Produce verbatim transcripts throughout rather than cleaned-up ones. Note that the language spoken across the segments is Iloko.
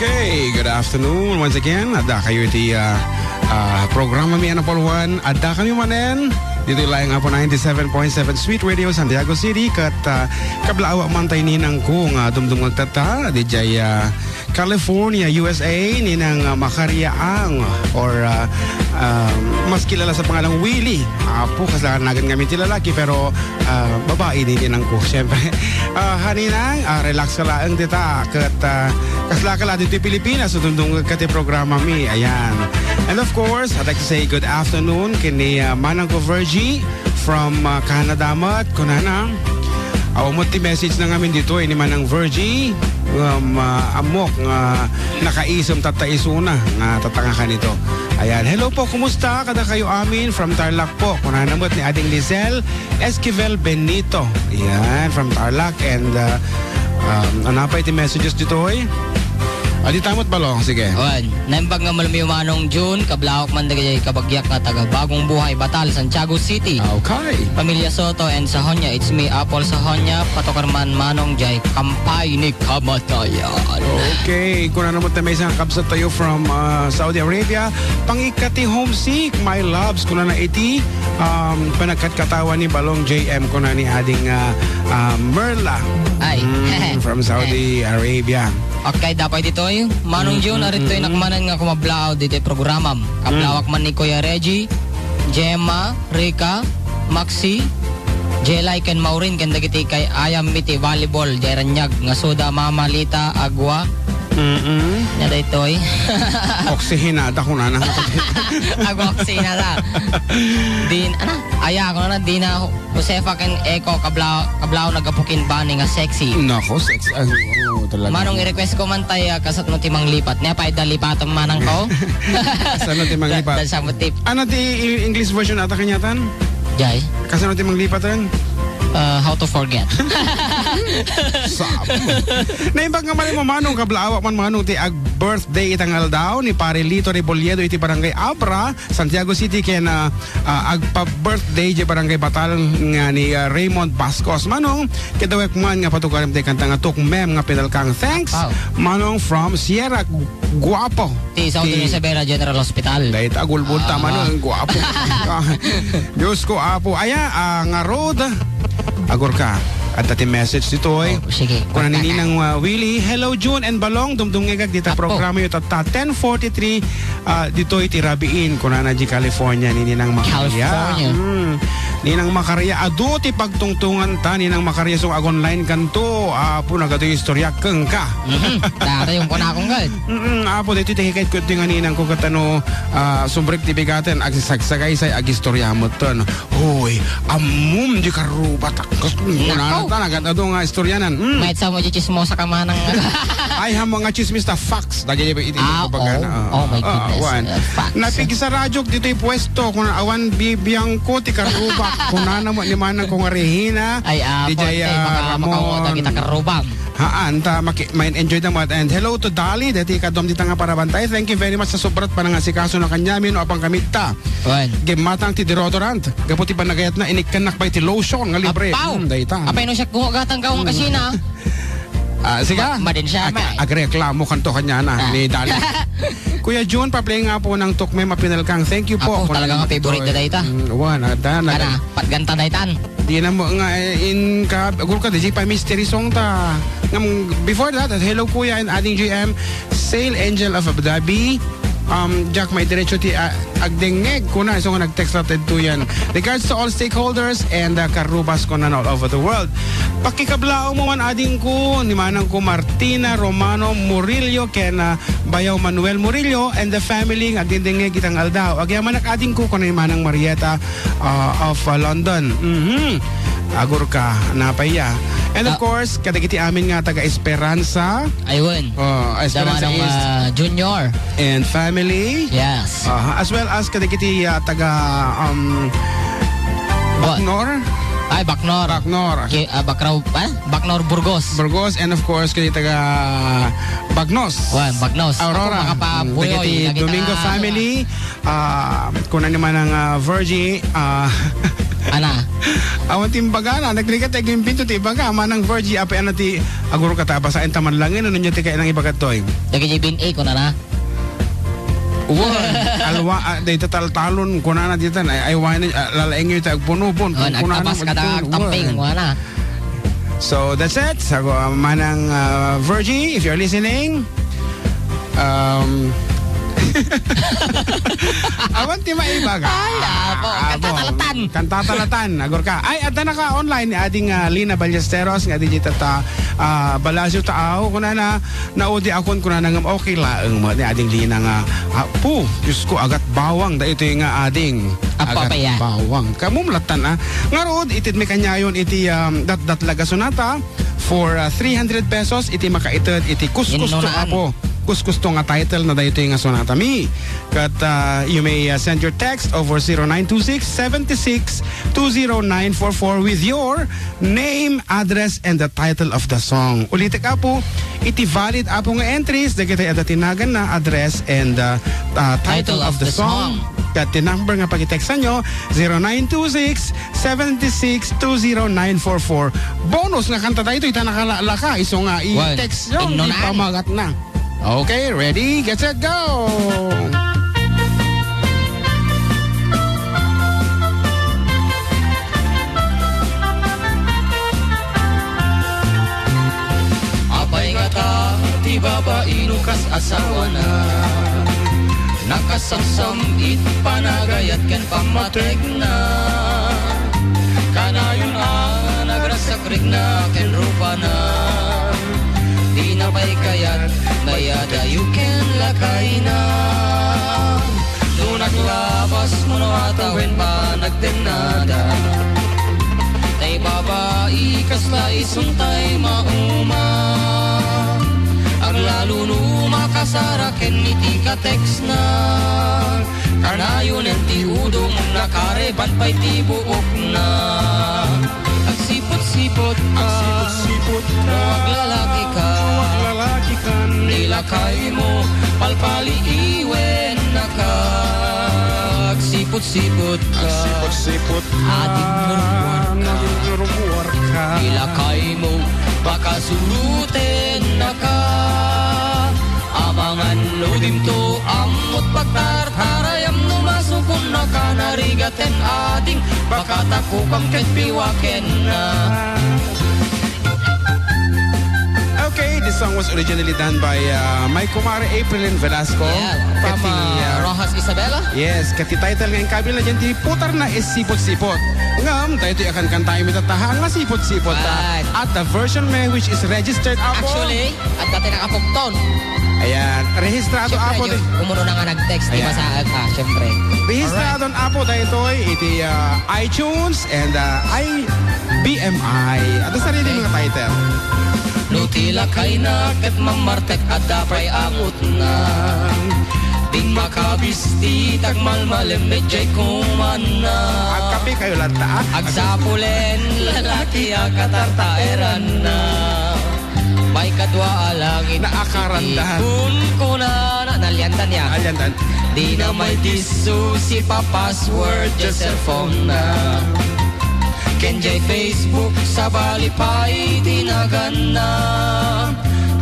Okay, good afternoon once again. Adda kayo iti, ah, ah, programa mi a Napalwan. Adda kami manen ditoy laeng apo ninety-seven point seven Sweet Radio Santiago City. Ket, ah, kablaawak man tay ninang ko nga dumdumngeg tatta, didiay, ah, California, U S A, ninang, ah, Makaria Ang, or, ah, ah, mas kilala sa pangalang Willie. Apo, kasla nagan kami ti lalaki, pero ah, babai ni ninang ko, siyempre. Ah, haninang, ah, relax ka laeng dita, ket, ah, kasla ka la ditoy Pilipinas, no dumdumngeg ka ti programa mi, ayan. And of course, I'd like to say good afternoon kini, ah, manang ko Virgie from, ah, Canada met, kunana. Awan met ti message na ngamin ditoy ni manang Virgie, um, ah, ammok nga nakaisem tatta isuna nga tatta nga kanito. Ayan, hello po, kumusta kada kayo amin from Tarlac po, kunana met ni Ading Lizelle Esquivel Benito. Yan, from Tarlac. And, uh, um, ano pa iti messages ditoy? Adi tamot balong, sige. Wan, naimbag nga malmiw manong June, kablawak man dagiti kabagyak nga taga Bagong Buhay, Batal, Santiago City. Okay. Pamilya Soto and Sahonia, it's me, Apple Sahonia, patukar man manong jay kampay ni kamatayan. Okay, kuna naman tayo may isang kabsat tayo from, uh, Saudi Arabia. Pangikati homesick, my loves, kuna na iti um, panagkatkatawa ni Balong J M, kuna ni Ading, ah, ah, Merla. Ay. Mm, from Saudi Arabia. Okay, dapat ditoy. Manong June, mm, aritoy nakmanan nga kumablaaw ditoy programam. Kablawak man ni Kuya Reggie, Gemma, Rica, Maxi, Jelay ken Maureen ken dagiti kay ayam mi ti volleyball, jay raniag nga soda, Mama Lita, Agua. Mm-mm. Nya daytoy. Oksihinada kunana. Agua oksihinada. Din, ana, aya, kunana, Dina, Josefa ken Eko, kabla-, kablaaw nagapukin bani nga sexy. Nako, sex-, ah, oo, talaga. Manong i-request ko man tay, ah, kasano ti manglipat. Nia, pay da lipatem manang ko. Kasano ti manglipat? Da, da, sa motif. Ano ti i-, English version ata kaniatan? Jay. Kasano ti manglipat ren? Uh, how to forget. Sab. Naimbag nga manen manong, kablaaw man manong ti ag-birthday ita nga aldaw ni Pare Lito Rebolledo iti Barangay Abra, Santiago City, ken, ah, ah, agpa-birthday di Barangay Batal nga ni, ah, Raymond Bascos. Manong, kidawek man nga patukarem ti kanta nga Tukmem nga pinalkang. Thanks, wow, manong, from Sierra Guapo. Ti Southern Isabela General Hospital. Dayta, agulbod ta, ah, manong, guapo. Diyos ko, apo. Aya, ah, nga road. Agurka. Adda ti message ditoy. Oh, sige. Kuna ni Ninang, ah, Willie, "Hello, June and Balong. Dumdumngegak dita programa yo tatta ten forty-three, ah, ditoy ti rabiin." Kunana di California ni Ninang Macaria. California. Mm. Ninang Macaria, adu ti pagtungtunganta, Ninang Macaria, so ag-online kanto. Apo, nagadu istorya kenka. Mhm. Datayon kunakon gad. Mm, apo, daytoy ti hikayat ko ti nga ninang ko ket ano, ah, sumrek ti bigaten, agsagsagaysay, agistorya metten. Hoy, ammom di karrubat. Kas-, kunana ta, nagad-adu nga istoryanan. Mm. Mayat sa mo di chismosa ka manang. Ay, ha, mga chismis ta, facts. Dagiti iti, iti, ah, kumbaga, oh, na, oh my, ah, goodness. Wan. Uh, facts. Napigsaradiok ditoy puesto, kun awan bibiangko ti karrubak. Kunana mo ni manang ko nga Regina. Ay, ah, di jay, ah, maka-, Ramon. Makawa dagita karrubak. Haan, ta maki-, main-enjoy da met. And hello to Dali, dati kadom dita nga parabantay. Thank you very much sa sobrat panangasikaso na kaniamin, no, apang kamita. Wen. Gimmatang ti deodorant. Gapu ti panagayatna, inikkannak pay ti lotion nga libre. Apaw! Hmm, dayta. Apay no siak gugatang ka, hmm, kasina. Ah, siga? Ma-, madin siya, ag-, may. Agreklamo kanto kaniana, ah, ni Dali. Kuya Jun, pa-play nga po ng Tukmem a Pinalkang. Thank you po. Apo, talaga nga favorite na dayta. Mm, wan, ada, nag- Ana, patganta daytan. Di na mo nga, eh, in ka, agul ka, di pa mystery song ta. Ngam, before that, hello, Kuya and Ading J M. Sail Angel of Abu Dhabi. Um, Jack, may diretso ti, ah, agdengngeg, kuna, isu nga nag-text natin to yan. Regards to all stakeholders and, uh, karrubas ko na all over the world. Pakikablaaw mo man, ading ko, ni manang ko Martina Romano Murillo, ken, uh, Bayaw Manuel Murillo and the family nga agdengngeg itang aldaw. Agyamanak, ading ko, kuna ni manang Marieta, uh, of, uh, London. Mhm. Agurka, napaya. And of course, kadagiti amin nga taga Esperanza. Ayun. Oh, Esperanza East, ah, Junior and family. Yes. Aha, as well as kadagiti, ah, taga, um, Bacnor. Ay, Bacnor. Bacnor. Ki-, ah, Bacrao, ah? Bacnor, Burgos. Burgos, and of course, kadagiti taga Bagnos. Wan, Bagnos. Aurora. Ako, makapabuyoy, dagiti Domingo family. Ah, kuna ni manang, ah, Virgie, ah, ana. Awan ti imbagana, nagrigat ti agimpinto ti ibaga, manang Virgie, apay a na ti agurka ta basaen ta man laeng, no ania ti kayatna nga ibaga daytoy? Dagiti bin A, kunana. Wen, alwa, ah, dayta taltalon, kunana dita, ay, ay, wani, ah, lalaengyo iti agpunupon, wen, kunana, agtabas kada agtamping, wen. Kunana. So, that's it. Sago, ah, manang, ah, Virgie, if you're listening, um, awan ti maibaga. Ay, apo, ah, apo. Kantatalatan. Kantatalatan, agurka. Ay, adda naka-online ni ading, ah, Lina Ballesteros, nga di dita ta, ah, Balasio Taaw, kunana, Naudi akon kunana ngem okay laeng met ni ading Lina nga, ah, pu, Diosko, agat bawang daytoy nga ading. Apo, agat paya. Bawang. Kammom lattan, ah. Ngarud, itedmi kaniayon iti, um, datdatlag a sonata for, ah, three hundred pesos iti makaited iti Kuskusto, innunaan. Apo. Kuskusto nga title na daytoy nga sonata mi. Ket, ah, you may, ah, send your text over zero nine two six, seven six two zero nine four four with your name, address, and the title of the song. Ulitek, Apo, iti valid, Apo, nga entries, dagiti adda ti naganna, address, and, uh, uh, title of the song. Ket ti number nga pagitekstan nyo, zero nine two six, seven six two zero nine four four. Bonus nga kanta daytoy, ta nakalaka, isu nga i-text nyo, di pa magatna. Okay, ready, get set, go! Apay ngata ti babai no kas asawana, nakasamsam-it panagayat ken pammategna. Kanayon a nagrasakregna ken rupana, dina pay kayat mayadayo ken lakayna. No naglabas, no atawen panagtennada, tay babai kasla isuntay mauma. Aglalo no makasara ken iti katextna. Kanayon ti udong, nakareban pay ti buokna. Agsiput-siput ka. Agsiput-siput ka. No aglalaki ka. No aglalaki ka. Ni lakaymo, palpaliiwennaka. Agsiput-siput ka. Agsiput-siput ka. Adik nurummuar ka. Adik nurummuar ka. Ni lakaymo, pakasurutennaka. Amangan no dimto ammot pagtartarayam no masukonnaka narigat ten ading, baka takukam ket piwakenna. Okay, this song was originally done by, uh, my kumare Aprilyn Velasco. Yeah, from, Kati, uh, uh, Roxas Isabela? Yes, ket ti title nga inkabil na dyan, ti putarna is Sipot-Sipot. Ngem, daytoy a kankantaymi tatta, nga Sipot-Sipot ta. Right. At the version mi, which is registered, Apo. Actually, adda ti nakapukton. Ayan. Rehistrado, Siyempre, Apo, di, di, umuno na nga nag-text, di ba, sa, ah, siyempre. Rehistrado, Apo, daytoy iti, ah, iTunes and, ah, I B M I. Adda sarili nga title. No ti lakayna ket mammartek, adda pay angutna. Ding makabisti, tagmalmalem, medjay kumanna. Agkape kayo latta, ah. Agsapulen, lalaki a katartaeranna. May kadua a langit. Naakarandan. Kunkunana, naliantan niya. Naliantan. Dina may disso, sipa-password, jay cellphone na. Ken jay Facebook, sabali pay ti naganna.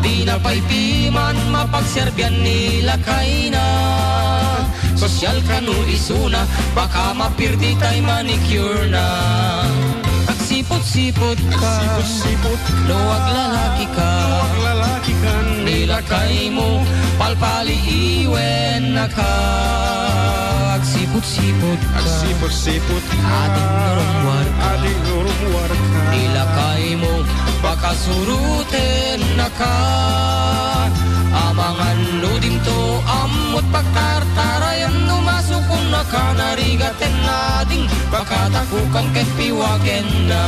Dina pay piman mapagserbian ni lakayna. Sosyal kano isuna, baka mapirdi tay manicure na. Agsipot-sipot ka. Agsipot-sipot ka. No aglalaki ka. No aglalaki ka. Ni lakaymo, palpaliiwennaka. Agsipot-sipot ka. Agsipot-sipot ka. Ading nurummuar ka. Ading nurummuar ka. Ni lakaymo, pakasurutennaka. Amangan no dimto ammot pagtartarayam no masukonnaka narigat ten ading, baka takukam ket piwakenna.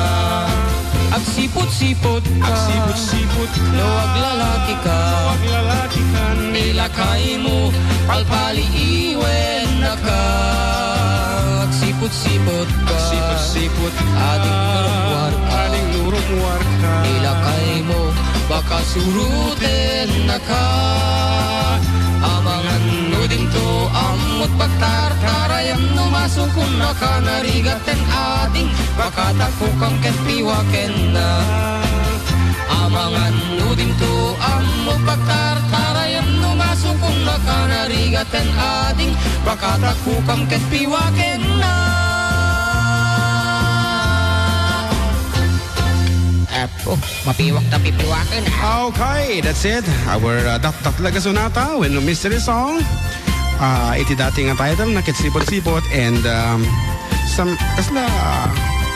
Agsipot-sipot ka. Agsipot-sipot ka. No aglalaki ka. No aglalaki ka. Ni lakaymo, palpaliiwennaka. Agsipot-sipot ka. Agsipot-sipot ka. Ading nurummuar ka. Ading nurummuar ka. Ni lakaymo, baka surutennaka. Amangan no dimto ammot pagtartarayam no masukonnaka narigat ten ading, baka takuk Kam ket piwakenna. Amangan no dimto ammo pagtartarayam no masukong nakanarigat ken ading bakatakukam ket piwakenna. Apo, mapiwak ta pipiwaken. Okay, that's it. Our uh, Datdatlag a Sonata, Wenno Mystery Song. Ah, iti dati nga title na ket Sipot-Sipot and um, some kasla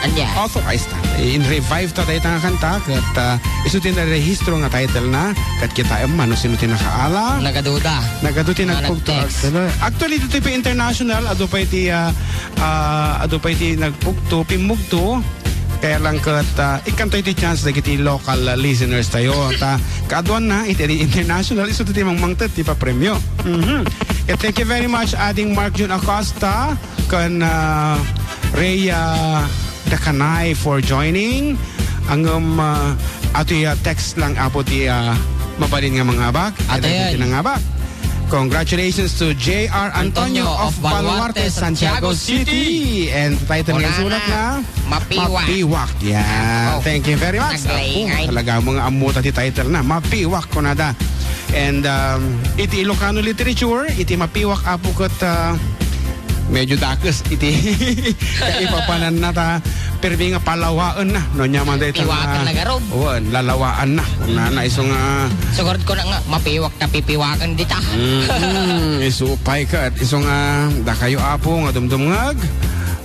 Anya? Authorized ta. In revive ta dayta nga kanta ket ah, isu ti narehistro nga title na ket kitaem man no sino ti nakaala. Nagaduda. Nagadu ti Nga nagpugto nag-text. Actually, actually, dito pa international, adu pa iti ah, ah, adu pa iti nagpugto, pimmugto. Kaya lang ket ah, ikkanto iti chance dagiti local ah, listeners tayo. Ta kaaduan na iti international isu ti mangmangted ti papremyo. Mhm. Yeah, thank you very much, Ading Mark Jun Acosta ken ah, Rhea Dacanay for joining. Ngem ah, atoy ah, text lang apo ti ah, mabalin nga mangabak. Atoy. Iti nangabak. Congratulations to J R Antonio Antonio of of Baluarte, Baluarte, Santiago Santiago City. City. And title nga Kunana, sulat na Mapiwak. Mapiwak. Yeah. Oh. Thank you very much. Naglaingay. Apo, talaga mga amuta ti title na. Mapiwak kunada. And um, iti Ilocano literature, iti mapiwak apo ket uh, medyo dakes iti ipapananna ta permi nga palawaenna. No nya man dayta Piwaken nga na garud. Wen, lalawaanna. Kunana isu nga Sugarud ko na nga, mapiwak ta pipiwaken dita. Mm, isu pay ket isu nga dakayo apo nga dumdumngeg.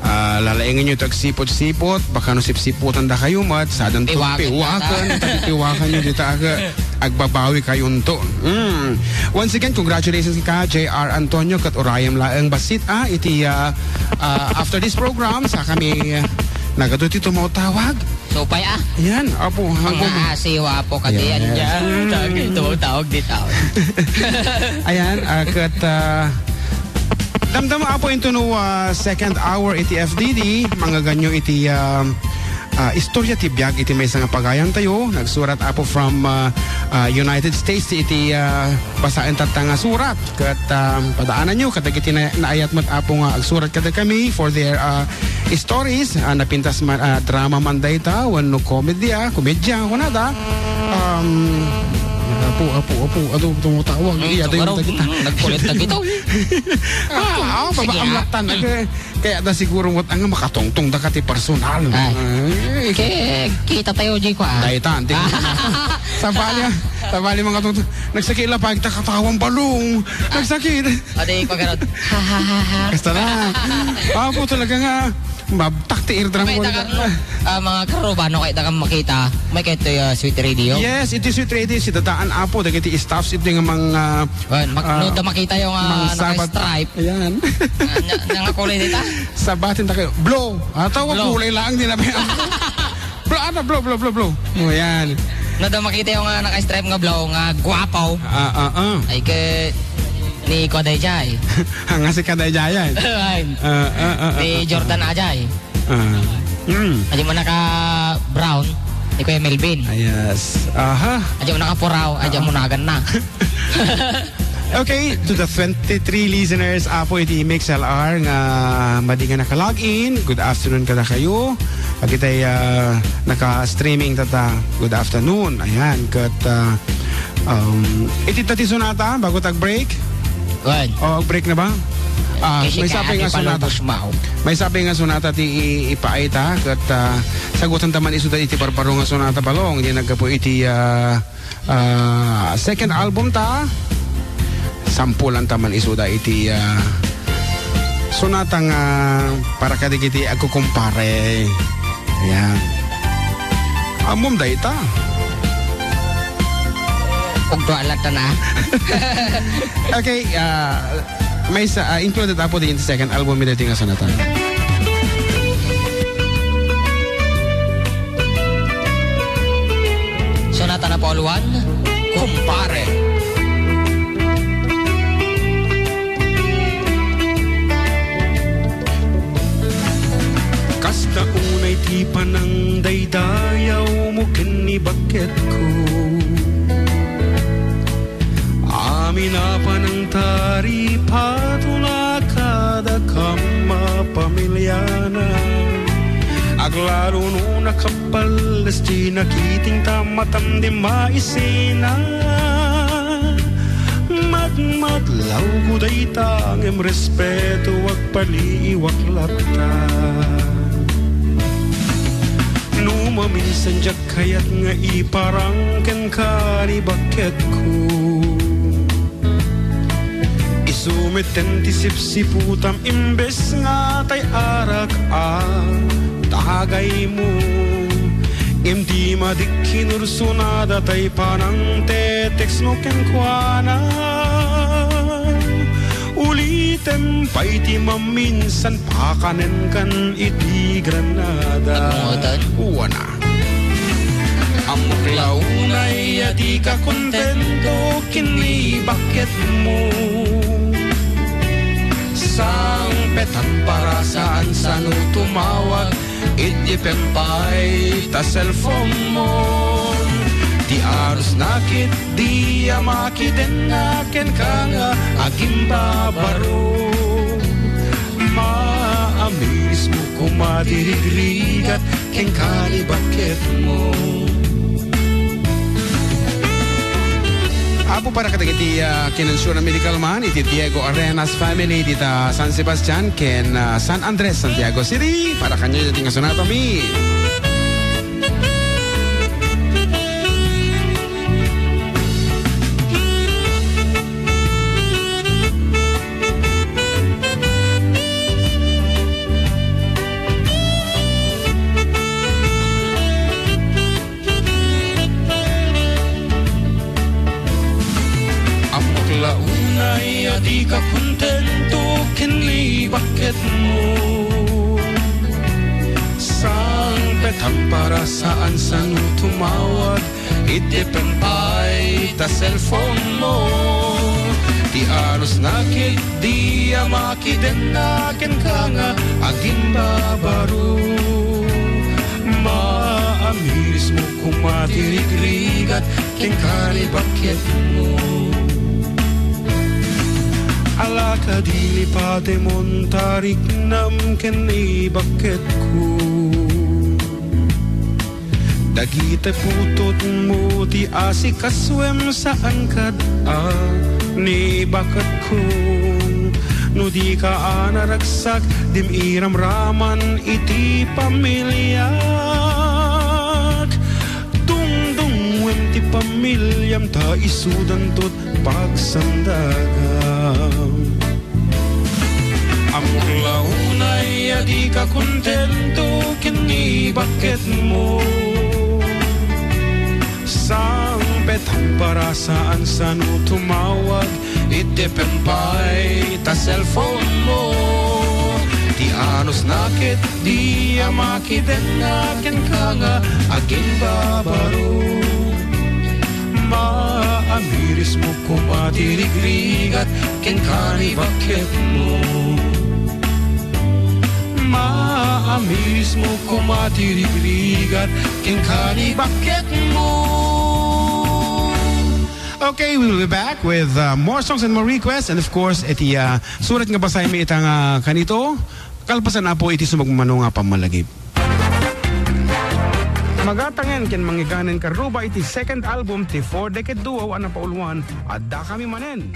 Ah, lalaingenyo ti agsipot-sipot, baka no sipsiputan dakayo met, sadento Piwaken piwaken, ta. Piwakenyo dita ket agbabawi kayonto. Mm. Once again, congratulations ka, J R Antonio, ket urayem laeng bassit, ah, iti, ah, ah, after this program, sa kami, ah, nagadu ti tumawtawag. Supay, ah. Ayan, apo, hanggang Mga asiwa po kadi, Yes. yan dyan. Mm. Tawag, tumawag di tao. Ayan, ah, ket, ah, damdama apo into no, ah, second hour iti F D D, mangaganyo iti, ah, ah, istorya ti biag iti maysa nga pagayan tayo. Nagsurat apo from, ah, ah, United States ti iti, ah, basaen tatta nga surat. Ket, ah, padaananyo kadagiti na-, naayat met apo nga agsurat kadakami for their, ah, stories, ah, napintas man, ah, drama man dayta, wenno comedy, ah, komedya, kunada. Um, apo, apo, apo, adu, tumutawag. Mm, Iya, adu, yung sukaro. Tagita. Mm, nagkulit na gito. Ah, ah, Sige, baba, ah. Amlatan, ag-, kaya da siguro mo, ang makatungtong da ka ti personal. Ay. Ay. Ke-, kita tayo, Jay, ko, ah. Dayta, antik. Ah. Sabali, ah, sabali, mga tungtong. Nagsakit la, pag takatawang balong. Ah. Nagsakit. Adi, pagkarot. Ha, ha, ha, ha. Basta na. Apo, talaga nga. Mabtak ti eardrum May ko. Taga, no? Ah, mga karubano, kay taga makita. May kay to, ah, Sweet Radio. Yes, iti Sweet Radio, si dadaan apo, dagiti staffs, iti nga mga, Well, mak-, ah, no, da makita yung, ah, mga Sabbath. Naka-stripe. Ayan. Ah, nya-, nya nga kulay dita? Sabatin ta kayo. Blue. Ah, tawag Blue. Kulay lang din na ba yan? Blue, ano? Blue, blue, blue, blue. Oh, yan. No, da makita yung, ah, naka-stripe nga blue, nga guwapo. Ah, ah, ah. Ay, ke, ni Koday Jay. Hanga si Koday Jay, ay. Ay. Ah, ah, ah, ah, Ni ah, Jordan ah. Ajay. Ah. Mm. Aja mo naka brown, ni Kuya Melvin. Ah, yes. Aha. Aja mo naka puraw, aja mo nagan na. Okay, to the twenty-three listeners, apo iti M X L R nga madi nga naka-log in, good afternoon kada kayo. Agitay, ah, naka-streaming tata, good afternoon. Ayan, ket, ah, um, iti ta ti sonata, bago tag-break? Wen. O, break na ba? Ah, Kasi may sabi kaya nga di pa sonata. Lubos mao. May sabi nga sonata ti i-, ipaay ta, ket, ah, sagutan ta man isuda iti barbaro nga sonata balong, di naggapu iti, ah, ah, second album ta. Sampulan ta man isuda iti, ah, sonata nga para kadagiti agkukumpare. Ayan. Ammom dayta. Ugto alat na. Okay, ah, may sa, ah, included apo di in the second album mi daytoy nga sonata. Sonata na Paul Juan, Kumpare. Kasta unay ti panangdaydayawmo ken ni bakketko. Amin a panangtaripaton a kadakam a pamiliana. Aglalo no nakappal, esti nakiting ta matam di maisina. Matmatlaw ko dayta ngem respeto agpaliiwak latta. No maminsan diak kayat nga iparang kenka ni bakketko. Isu met ti sipsiputam imbes nga tay arak a tagaymo. Ngem di madik kinursunada tay panangteteksmo kenkuana. Ulitem pay ti maminsan pakanenkan iti granada. Ano nga, Tan? Wana. Ammok la unay a dika kontento ken ni bakketmo. Sangpetam para saan sano tumawag iti pempay ta cellphone mo. Ti anusna ketdi a makidenna kenka nga agimbabaro. Maamirismo koma ti rigrigat kenka ni bakketmo. Apo para kadagiti, ah, kinansiyon a medical man iti Diego Arenas family dita San Sebastian ken, ah, San Andres, Santiago City. Para kaniayo ti nga sonata mi. Ammok la unay a dika kontento ken ni bakketmo. Sangpetam para saan sano tumawag iti pempay ta cellphone mo. Ti anusna ketdi a makidenna kenka nga agimbabaro. Maamirismo koma ti rigrigat kenka ni bakketmo. Ala kadi ni patemon ta riknam ken ni bakketko. Dagiti putotmo ti asikasuem saan kad a ni bakketko. No dika a naragsak, dim iramraman iti pamiliak. Dungdunguem ti pamiliam ta isudanto pagsandagam. Ammok la unay a dika kontento ken ni bakketmo. Sangpetam para saan sano tumawag iti pempay ta cellphone mo. Ti anusna ketdi a makidenna kenka nga agimbabaro. Maamirismo koma ti rigrigat kenka ni bakketmo. Maamirismo koma ti rigrigat kenka ni bakketmo. Okay, we will be back with, uh, more songs and more requests. And of course, iti, uh, surat nga basaymi ita nga kanito, kalpasan, Apo, iti sumagmamano nga pammalagip. Magatangen ken mangiganen karuba iti second album ti Four Decade Duo a napauluan, Addakami Manen.